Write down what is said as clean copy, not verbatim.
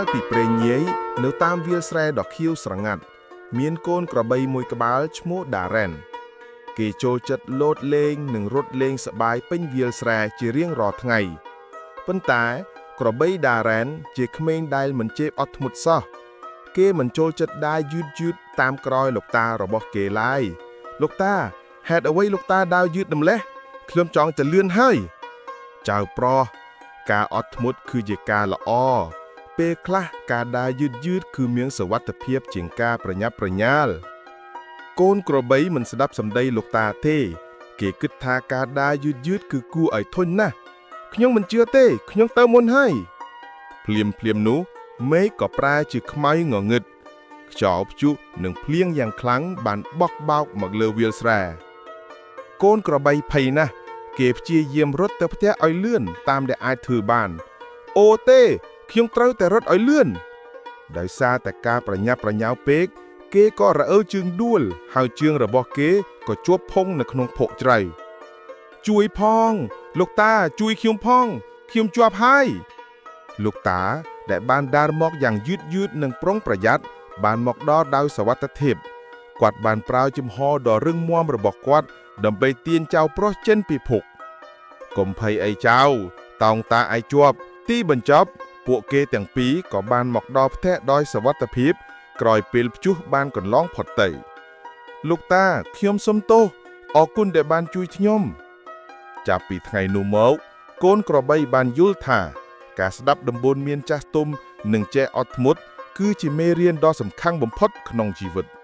លពីព្រេងនាយនៅតាមវាលស្រែដ៏ខៀវស្រងាត់ មានកូនក្របីមួយក្បាលឈ្មោះដារ៉ែនគេចូលចិត្តលោតលេងនិងរត់លេងសប្បាយពេញវាលស្រែជារៀងរាល់ថ្ងៃប៉ុន្តែក្របីដារ៉ែនជាក្មេងដែលមិនចេះអត់ធ្មត់សោះគេមិនចូលចិត្តដើរយឺតយឺតតាមក្រោយលោកតារបស់គេឡើយលោកតាហេតុអ្វីលោកតាដើរយឺតម្លេះខ្ញុំចង់ទៅលឿនហើយចៅប្រុសការអត់ធ្មត់គឺជាការល្អ ពេលខ្លះការដើរយឺតយឺតគឺមានសុវត្ថិភាពជាងការប្រញាប់ប្រញាល់កូនក្របីមិនស្ដាប់សម្ដីលោកតាទេ គេគិតថាការដើរយឺតយឺតគឺគួរឲ្យធុញណាស់ខ្ញុំមិនជឿទេខ្ញុំទៅមុនហើយភ្លាមភ្លាមនោះមេឃក៏ប្រែជាខ្មៅងងឹតខ្យល់ព្យុះនិងភ្លៀងយ៉ាងខ្លាំងបានបក់បោកមកលើវាលស្រែកូនក្របីភ័យណាស់គេព្យាយាមរត់ទៅផ្ទះឲ្យលឿនតាមដែលអាចធ្វើបាន អូទេខ្ញុំត្រូវតែរត់ឲ្យលឿនដោយសារតែការប្រញាប់ប្រញាល់ពេកគេក៏រអិលជើងដួលហើយជើងរបស់គេក៏ជាប់ផុងនៅក្នុងភក់ជ្រៅជួយផង លោកតាជួយខ្ញុំផងខ្ញុំជាប់ហើយលោកតាដែលបានដើរមកយ៉ាងយឺតយឺតនិងប្រុងប្រយ័ត្នបានមកដល់ដោយសវត្ថិភាពគាត់បានប្រើជំហរដ៏រឹងមាំរបស់គាត់ដើម្បីទាញចៅប្រុសចេញពីភក់កុំភ័យអីចៅតោងតាឯជាប់ ទីបញ្ចប់ពួកគេទាំងពីរក៏បានមកដល់ផ្ទះដោយសុវត្ថិភាពក្រោយពេលព្យុះបានកន្លងផុតទៅលោកតាខ្ញុំសុំទោសអរគុណដែលបានជួយខ្ញុំចាប់ពីថ្ងៃនោះមកកូនក្របីបានយល់ថា ការស្ដាប់ដំបូន្មានចាស់ទុំនិងចេះអត់ធ្មត់គឺជាមេរៀនដ៏សំខាន់បំផុតក្នុងជីវិត។